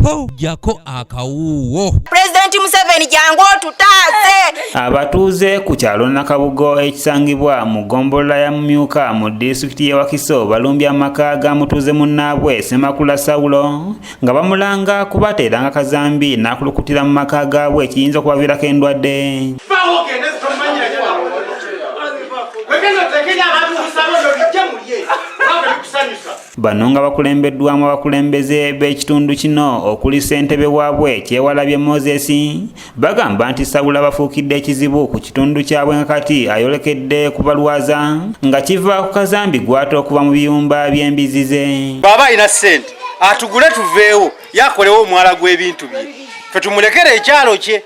Ho, jako akawuuwo. Pulezidenti Museveni, jangu otutaase. Abatuuze ku kyalo Nakabugo ekisangibwa mu ggombolola ya Mumyuka mu disitulikiti y'e Wakiso balumbye amaka ga mutuuze munnaabwe Ssemakula Sawulo nga bamulanga kubateeranga kazambi n'akulukutira mu maka gaabwe ekiyinza okubaviirako endwadde. Bano nga bakulembeddwamu abakulembeze b'ekitundu kino okuli ssentebe waabwe Kyewalabye Moses bagamba nti Sawulo abafuukidde ekizibu ku kitundu kyabwe nga kati ayolekedde kubalwaza nga kiva ku kazambi gw'ata okuva mu biyumba by'embizzi ze. Bw'aba alina ssente atugule tuveewo, yakolewo omwala gw'ebintu bye, ffe tumulekere ekyalo kye.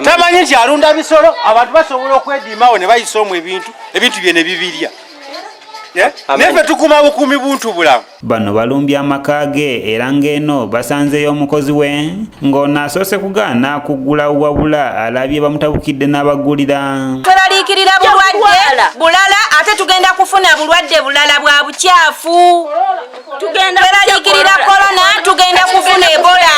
Tamanyi nti alunda bisolo, abantu basobola okwediimawo ne bayisa omwo ebintu bye ne bibirya. Naye ffe tukuma bukuumi buntu bulamu. Bano balumbye amaka ge era ng'eno basanzeeyo omukozi we ng'ono asoose kugaana kuggulawo wabula alabye bamutabukidde n'abaggulira. Tweraliikirira bulwadde bulala ate tugenda kufuna bulwadde bulala bwa bukyafu. Tweraliikirira korona, tugenda kufuna Ebola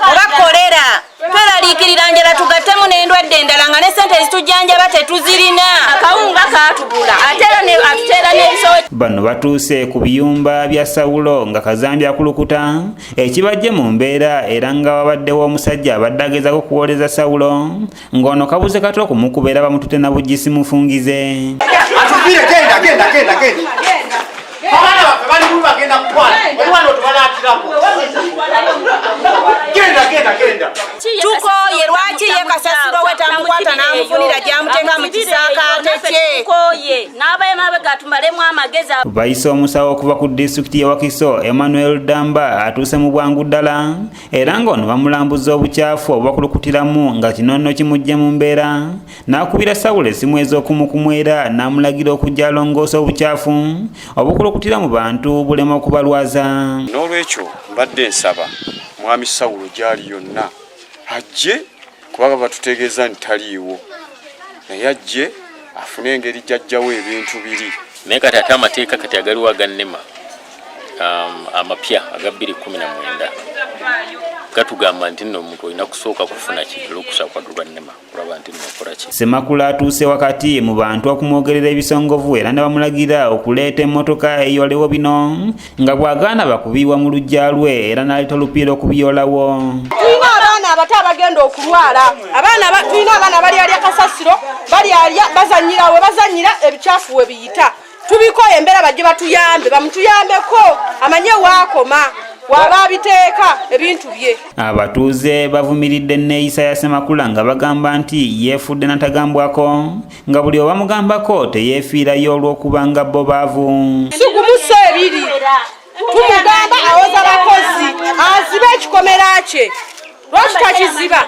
oba kolera. Tweraliikirira njala tugattemu n'endwadde endala nga ne ssente ezitujjanjaba tetuzirina. Akawunga kaatubula ate era atuteera n'ebisowo. Bano batuuse ku biyumba bya Sawulo nga kazambi akulukuta ekibajje mu mbeera era nga wabaddewo omusajja abadde agezaako okuwooleza Sawulo ng'ono kabuze kata okumukuba era bamutute na bugisi mufungize. Atuviire, genda, genda, genda, genda. Abaana baffe bali bubi bagenda kutwala. Oli wano tubalatirako. Genda, genda, genda. Tukooye, lwaki ye kasasiro we tamukwata n'amufunira gy'amuteeka mu kisaakaate kye? Tukooye n'abaemabega tumalemu amagezi. Bayise omusawo okuva ku disitulikiti y'e Wakiso Emmanuel Damba atuuse mu bwangu ddala era ng'ono bamulambuza obukyafu obubakulukutiramu nga kino nno kimuggye mu mbeera n'akubira Sawulo essimu ez'okumukumu era n'amulagira okujja alongoosa obukyafu obukulukutira mu bantu bulema okubalwaza. N'olwekyo mbadde nsaba mwami Sawulo gy'ali yonna ajje, kubanga batutegeeza nti taliiwo, naye ajje afune engeri gy'ajjawo ebintu biri. Naye kati ate amateeka kati agaliwo aga NEMA, amapya aga 2019 gatugamba nti nno omuntu olina kusooka kufuna ki olukusa lwa NEMA kulaba nti nno okola ki. Ssemakula atuuse wakati mu bantu okumwogerera ebisongovu era ne bamulagira okuleeta emmotoka eyolewo bino nga bw'agaana bakubiibwa mu luggya lwe era n'aleeta olupiira okubiyolawo. Tulina abaana abato abagenda okulwala, tulina abaana balyalya kasasiro, balyalya bazannyira we bazannyira ebikyafu we biyita. Tubikoye embeera bajje batuyambe, bamutuyambeko amanye waakoma waba abiteeka ebintu bye. Abatuuze bavumiridde enneeyisa ya Ssemakula nga bagamba nti yeefudde n'atagambwako nga buli obamugambako teyeefiirayo olw'okubanga bo baavu. Si gumusa ebiri tumugamba awoza bakozi azibe ekikomera kye. Lwaki takiziba?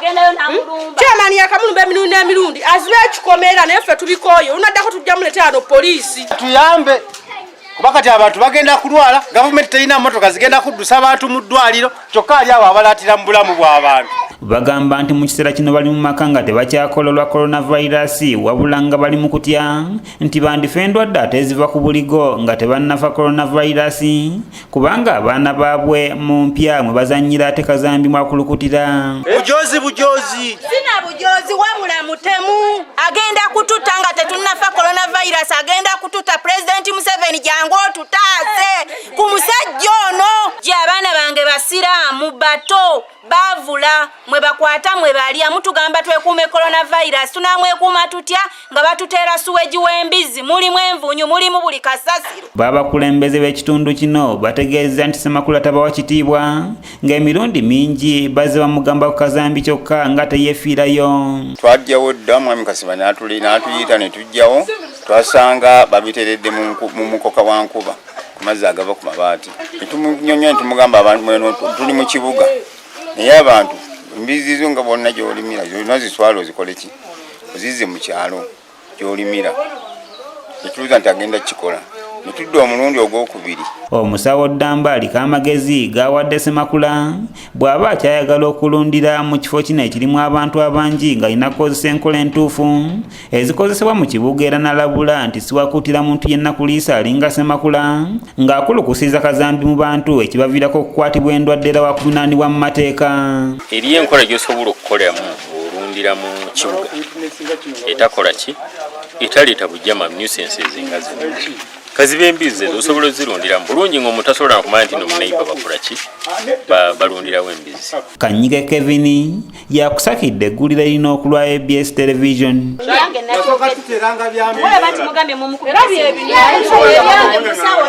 Chairman yakamulumba emirundi n'emirundi azibe ekikomera naye ffe tubikooye. Olunaddako tujja muleetera wano poliisi. Tuyambe kuba kati abantu bagenda kulwala, gavumenti terina mmotoka zigenda kuddusa abantu mu ddwaliro, kyokka ali awo abalaatira mu bulamu bw'abantu. Bagamba nti mu kiseera kino bali mu maka nga tebakyakola olwa coronavirus, wabula nga bali mu kutya nti bandifa endwadde ate eziva ku buligo nga tebannafa coronavirus, kubanga abaana baabwe mu mpya mwe bazannyira ate kazambi mwakulukutira. Bujozi, bujozi. Sina bujozi wabula mutemu. Agenda kututa nga tetunnafa coronavirus, agenda kututa. Pulezidenti Museveni jangu otutaase ku musajja ono. Gye abaana bange basiraamu bato baavula mwe bakwata mwe balya, mutugamba twekuume coronavirus, tunaamwekuuma tutya nga batuteera suweji w'embizzi, mulimu envunyu, mulimu buli kasasiro. Baabakulembeze b'ekitundu kino bategeeza nti Ssemakula tabawa kitiibwa ng'emirundi mingi bazze bamugamba ku kazambi kyokka nga teyeefiirayo. Twajjawo dda mwami Kasiba n'atuyita ne tujjawo, twasanga babiteredde mu mukoka wa nkuba ku mazzi agava ku mabaati. Ne tumunyonyola ne tumugamba abantu mweno tuli mu kibuga, naye abantu embizzi zo nga bonna gy'olimira zonna ziswala ozikole ki, ozizze mu kyalo gy'olimira. Netubuuza nti agenda kukikola. Ne tudda omulundi ogwokubiri. Omusawo Ddamba aliko amagezi g'awadde Ssemakula bw'aba akyayagala okulundira mu kifo kino ekirimu abantu abangi ng'alina kukozesa enkola entuufu ezikozesebwa mu kibuga, era n'alabula nti siwakuutira muntu yenna kuliisa alinga Ssemakula ng'akulukusiza kazambi mu bantu, ekibaviirako okukwatibwa endwadde era wakuvunaanibwa mu mateeka. Eriyo enkola gy'osobola okukolamu ng'olundira mu kibuga etakola ki, etaleeta bujjama, nuisances nga zino. Kaziba embizzi ezo osobola ozirundiramu bulungi ng'omuntu tasobola nakumanya nti no muneiba bakola ki, balundirawo embizzi. Kanyike Kevin yakusakidde eggulire lino ku lwa ABS Television. Era byebino.